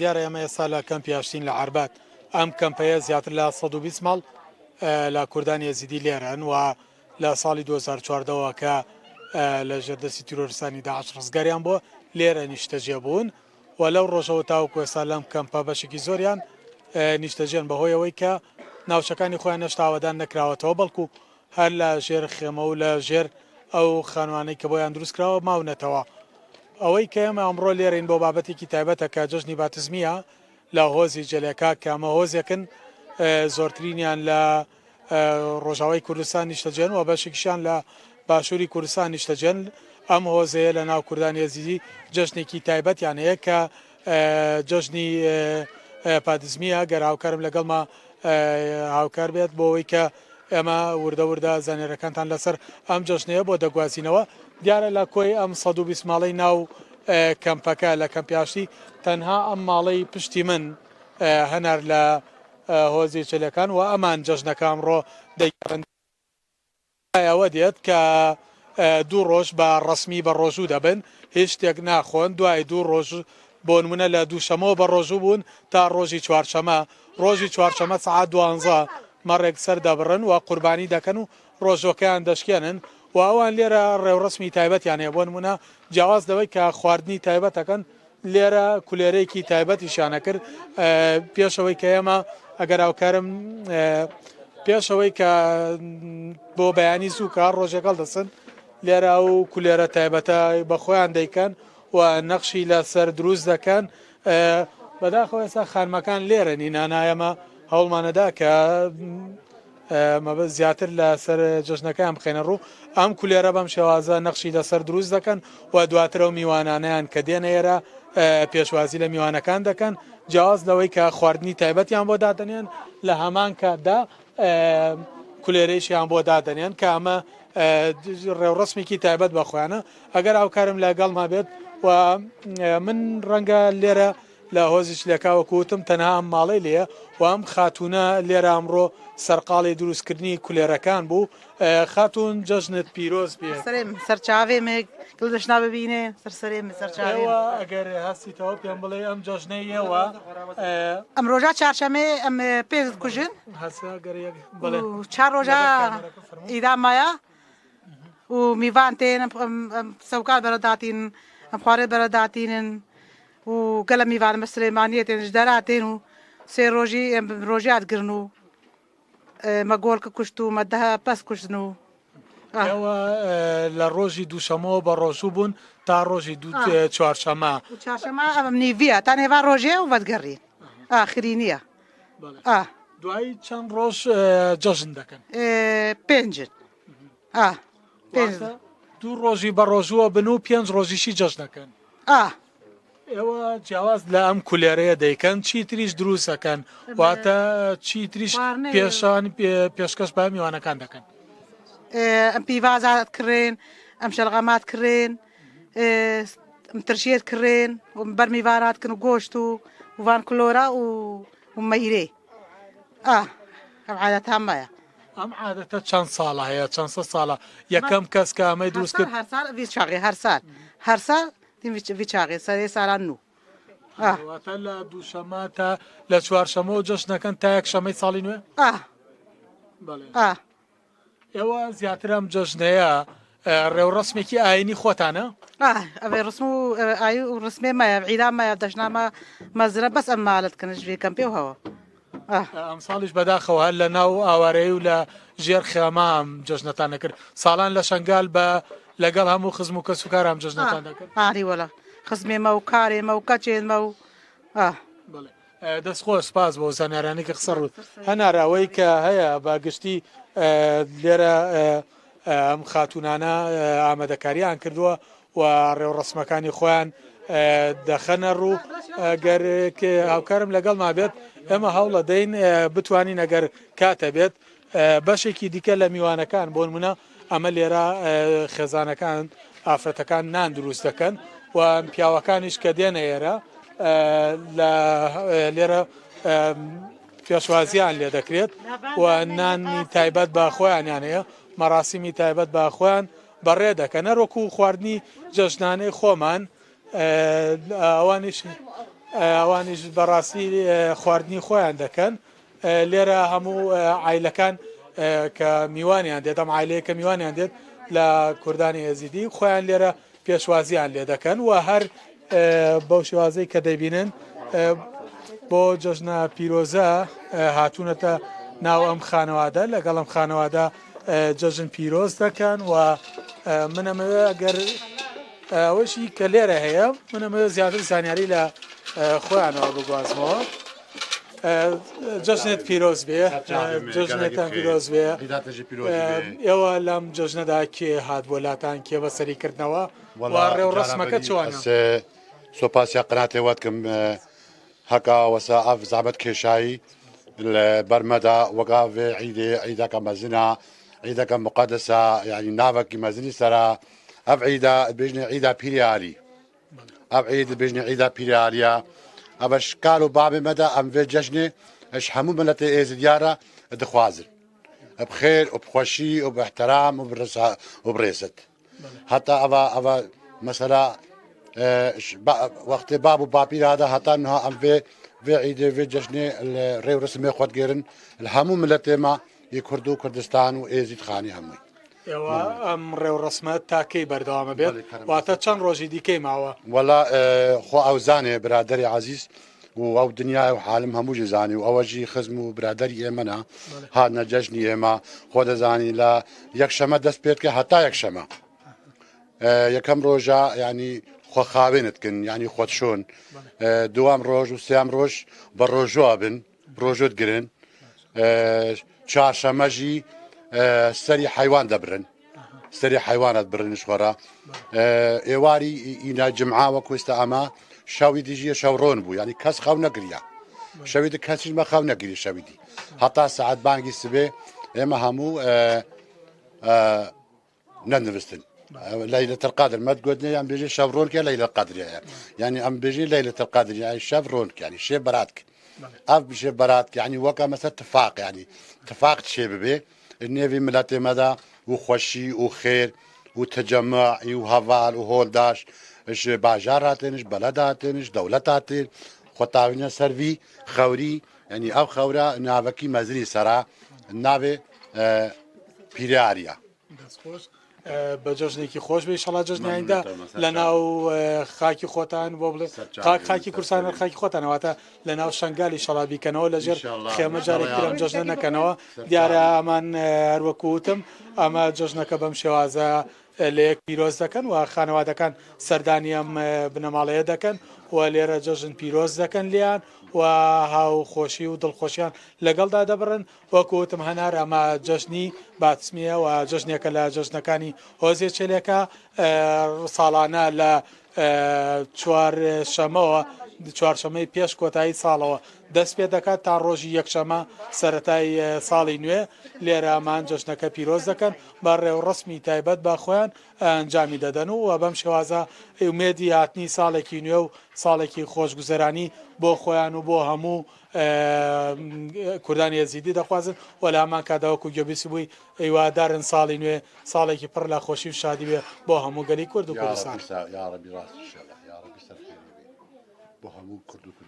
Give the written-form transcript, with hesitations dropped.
دیارە ئێمە ئێستا لە کەمپی ئاشتین لە عەربەت، ئەم کەمپەیە زیاتر لە 120 ماڵ لە کوردانی ئێزیدی لێرەن و لە ساڵی 2014 وە کە لە ژێر دەستی تیرۆریستانی داعش ڕزگاریان بووە لێرە نیشتەجێ بوون و لەو ڕۆژەوە تاوەکو ئێستا لەم کەمپە بەشێکی زۆریان نیشتەجێن بەهۆی ئەوەی کە ناوچەکانی خۆیان هێشتا ئاوەدان نەکراوەتەوە بەڵکو هەر لە ژێر خێمە و لە ژێر ئەو خانوانەی کە بۆیان دروست کراوە ماونەتەوە. ئەوەی کە ئێمە ئەمڕۆ لێرەین بۆ بابەتێکی تایبەتە کە جەژنی باتزمییە لە هۆزی جەلێکا کە ئەمە هۆزێکن زۆرترینیان لە ڕۆژاوای کوردستان نیشتەجێن و بەشێکیشیان لە باشووری کوردستان نیشتەجێن. ئەم هۆزەیە لە ناو کوردانی ئێزیدی جەژنێکی تایبەتیان هەیە کە جەژنی پادزمییە گەر هاوکارم لەگەڵما هاوکار بێت بۆ ئەوەی کە ئێمە وردە وردە زانیاریەکانتان لەسەر ئەم جەژنەیە بۆ دەگوازینەوە دیارە لە کۆی ئەم 120 ماڵەی ناو کەمپەکە لە کەمپیاشتی تەنها ئەم ماڵەی پشتی من هەنار لە هۆزی چلەکان و ئەمان جەژنەکە ئەمڕۆ دەگەڕن ئەوە دێت کە دوو ڕۆژ بە ڕەسمی بە ڕۆژوو دەبن هیچ شتێک ناخۆن دوای دوو ڕۆژ بۆ نمونە لە دووشەمەوە بە ڕۆژوو بوون تا ڕۆژی چوارشەمە ڕۆژی چوارشەمە سەعات دوانزە مەڕێک سەر دەبڕن و قوربانی دەکەن و ڕۆژوەکەیان دەشکێنن و ئەوان لێرە ڕێوڕەسمی تایبەتیان هەیە بۆ نمونە جیاواز لەوەی کە خواردنی تایبەتەکەن لێرە کولێرەیەکی تایبەتیشیان ئەکرد پێشەوەی کە ئێمە ئەگەر هاوکارم پێشەوەی کە بۆ بەیانی زوو کە ڕۆژێک هەڵدەسن لێرە ئەو کولێرە تایبەتە بە خۆیان دەیکەن و نەخشی لەسەر دروست دەکەن بەداخەوە ئێستا خانمەکان لێرە نینانە ئێمە هەوڵمانەدا کە مەبەست زیاتر لەسەر جەژنەکەیان بخەینە ڕوو، ئەم کولێرە بەم شێوازە نەخشی لەسەر دروست دەکەن و دواتر ئەو میوانانەیان کە دێنە ئێرە پێشوازی لە میوانەکان دەکەن، جیاواز لەوەی کە خواردنی تایبەتیان بۆ دادەنێن لە هەمان کاتدا کولێرەیشیان بۆ دادەنێن کە ئەمە ڕێوڕەسمێکی تایبەت بە خۆیانە ئەگەر هاوکارم لەگەڵما بێت و من ڕەنگە لێرە لە هۆزی چلەکا وەکو وتم تەنها ئەم ماڵەی لێیە و ئەم خاتوونە لێرە ئەمڕۆ سەرقاڵی دروستکردنی کولێرەکان بوو. خاتوون جەژنت پیرۆز بێت. سەرێ م سەر چاوێ م گڵ دەشنا ببینێ سەر سەرێ م سەر چاوێ م. ئێوە ئەگەر هەستیتەوە پێم بڵێ ئەم جەژنەی ئێوە. ئەم ڕۆژا چارشەمێ ئەم پێز کوژن. هەسە گەر یەک بڵێ. و چار ڕۆژا لەبەر کامێرەکە فەرموو. ئیدام مایە و میڤان تێن ئەم ئەم سەوکات بەرە داتینن ئەم خوارێ بەرە داتینن. و گەلە میوان مە سلێمانیە تێن ژ دەرا تێن و سێ ڕۆژی ئێم ڕۆژیات گرن و مە گۆڵکە کوشت و مە دە پەس کوشتن و ئێوە لە ڕۆژی دووشەمەوە بە ڕۆژوو بوون تا ڕۆژی دوو چوارشەمە چوارشەمە ئەم نیڤە تا نێڤا ڕۆژێ و ڤەدگەڕین ئاخری نییە دوایی چەند ڕۆژ جەژن دەکەن پێنجن پێنج دوو ڕۆژی بە ڕۆژووە بن و پێنج ڕۆژیشی جەژنەکەن ئێوە جیاواز لە ئەم کولێرەیە دەیکەن چی تریش دروست ئەکەن واتە چی تریش پێشان پێشکەش بە میوانەکان دەکەن؟ ئەم پیوازات کڕێن ئەم شەلغەمات کڕێن ئەم ترشیت کڕێن بەر میوانات کن و گۆشت و وان کلۆرا و مەیرێ ئەم عادەتان مایە. ئەم عادەتە چەند ساڵە هەیە چەند سەد ساڵە یەکەم کەس کە ئەمەی دروست کرد هەر ساڵ هەر ساڵ هەر ساڵ وی چاغێ سەرێ سالان نوو. واتە لە دووشەمە تا لە چوارشەمەوە جەژنەکەن تا یەکشەمەی ساڵی نوێ؟ بەڵێ. ئێوە زیاتر ئەم جەژنەیە ڕێوڕەسمێکی ئاینی خۆتانە؟ ئەێ ڕسم و ئای و ڕسمێ مایە عیدا مایە دەشنامە مەزرە بەس ئەم مالت کەنش وێکەم پێ هەوە. ئەمساڵیش بەداخەوە هەر لە ناو ئاوارەیی و لە ژێر خێمە ئەم جەژنەتان دەکرد. ساڵان لە شەنگال بە لەگەڵ هەموو خزم و کەسوکار ئەم جەژنەتان دەکرد؟ ئاری وەڵا خزمێمە و کارێمە و کەچێنمە و ئا. بەڵێ دەست خۆش سپاس بۆ زانیارانی کە قسە ڕووت. هەنار ئەوەی کە هەیە بە گشتی لێرە ئەم خاتوونانە ئامادەکاریان کردووە و ڕێوڕەسمەکانی خۆیان دەخەنە ڕوو گەر هاوکارم لەگەڵما بێت ئێمە هەوڵە دەین بتوانین ئەگەر کاتە بێت بەشێکی دیکە لە میوانەکان بۆ نمونە ئەمە لێرە خێزانەکان ئافرەتەکان نان دروست دەکەن و پیاوەکانیش کە دێنە ئێرە لە لێرە پێشوازیان لێ دەکرێت و نانی تایبەت بە خۆیانیان هەیە مەراسیمی تایبەت بە خۆیان بەڕێ دەکەن هەر وەکو خواردنی جەژنانەی خۆمان ئەوانیش. ئەوانیش بەڕاستی خواردنی خۆیان دەکەن. لێرە هەموو عایلەکان کە میوانیان دێت، ئەم عایلەیە کە میوانیان دێت لە کوردانی ئێزیدی خۆیان لێرە پێشوازیان لێ دەکەن و هەر بەو شێوازەی کە دەیبینن بۆ جەژنە پیرۆزە هاتوونەتە ناو ئەم خانەوادە لەگەڵ ئەم خانەوادە جەژن پیرۆز دەکەن و منەمەوێ ئەگەر ئەوەشی کە لێرە هەیە منەمەوێ زیاتر زانیاری لە خۆیانەوە بگوازمەوە. جەژنت پیرۆز بێ جەژنێتان پیرۆز بێ ئێوە لەم جەژنەدا کێ هات بۆ لاتان کێ بەسەری کردنەوە ڕێوڕسمەکە چۆنە؟ سوپاسیا قناتێ وەتکم هەکا وەسا ئەف زەحمەت کێشایی لە بەرمەدا وەکا vê عیدێ عیدەکە مەزنە عیدەکە مقەدەسە یعنی ناوەکی مەزنی سەرە ئەف عیدە بێژنێ عیدا پیری عالی ئەف عید بێژنێ عیدا پیری عالیە ئەڤە شکال و بابێ مەدا ئەم vê جەژنێ ئەش هەموو ملەتێ ئێزدیارە دخوازن بخێر و بخۆشی و بەحتەرام و و بڕێزت هەتا ئەوە ئەوە مەسەلا وەختێ باب و باپیر هادا هەتا نها ئەم vê vê عیدێ vê جەژنێ ڕێ و ڕسمێ خۆت گێرن لە هەموو ملەتێمە ی کورد و کوردستان و ئێزید خانی هەمووی. ئێوە ئەم ڕێوڕەسمە تا کەی بەردەوامە بێت؟ واتە چەند ڕۆژی دیکەی ماوە؟ وەڵا خوا ئەو زانێ برادەری عەزیز و ئەو دنیای و حالم هەموو ژی زانی و ئەوە ژی خزم و برادەری ئێمەنە هاتنە جەژنی ئێمە خۆ دەزانی لە یەکشەمە دەست پێت کە هەتا یەکشەمە یەکەم ڕۆژە ینی خۆ خاوێنت کن ینی خۆت شۆن دوام ڕۆژ و سیام ڕۆژ بە ڕۆژوە بن ڕۆژوت گرن چوارشەمەژی سەری حیوان دەبرن سەری حیوانات برنش خۆرا ئێواری ئینا جمعا وەکوستە ئەمە شەوی دیژیە شەو ڕۆن بوو ینی کەس خەو نەگریا شەوی دی کەسیش مە خەو نەگری شەوی دی هەتا سەعات بانگی سبێ ئێمە هەموو نەنوستن لەیلەت القدر مەت گوتنێ یان بێژێ شەv ڕۆنکە لەیلە قدرەیە یعنی ئەم بێژێ لەیلەت القدر یعنی شەv ڕۆنک یعنی شێ بەرات ئەف بشێ بەرات یعنی وەکە مەسە تفاق یعنی تفاق چێ ببێ نێوی ملەتێ مەدا و خۆشی و خێر و تەجەمەعی و هەڤال و هۆلداش ژ باژار هاتێنش بەلەد هاتێنش دەولەت هاتێن خۆتاوینە سەرڤی خەوری یعنی ئەو خەورە ناوەکی مەزنی سەرا ناوێ پیراریا. دەست خۆش بە جەژنێکی خۆش بێ ئیشەڵا جەژنی ئایندە لە ناو خاکی خۆتان بۆ بڵێ خاک خاکی کوردستان خاکی خۆتان واتە لە ناو شنگالی شەڵا بیکەنەوە لە ژێر خێمە جارێک ترم جەژنە نەکەنەوە دیارە ئەمان هەروەکوتم ئەمە جەژنەکە بەم شێوازە لە یەک پیرۆز دەکەن و خانەوادەکان سەردانی ئەم بنەماڵەیە دەکەن و لێرە جەژن پیرۆز دەکەن لیان و هاوخۆشی و دڵخۆشیان لەگەڵدا دەبڕن وەکو وتم هەنار ئەمە جەژنی باتسمیە و جەژنێکە لە جەژنەکانی هۆزێ چێلێکە ساڵانە لە چوارشەمەوە چوارشەمەی پێش کۆتایی ساڵەوە دەست پێ دەکات تا ڕۆژی یەکشەمە سەتای ساڵی نوێ لێرەمان جەژنەکە پیرۆز دەکەن بە ڕێوڕسمی تایبەت بە خۆیان ئەنجامی دەدەن و بەم شێوازە ئومێدی هاتنی ساڵێکی نوێ و ساڵێکی خۆشگوزەرانی بۆ خۆیان و بۆ هەموو کوردانی ئێزیدی دەخوازن و لە هەمان کاتدا وەکو گوێبیستی بووی هیوادارن ساڵی نوێ ساڵێکی پڕ لە خۆشی و شادی بێ بۆ هەموو گەلی کورد و کوردستان. یاڕەبی ڕاست ئیشەڵا یاڕەبی سەرخێری بێ بۆ هەموو کورد و کوردستان.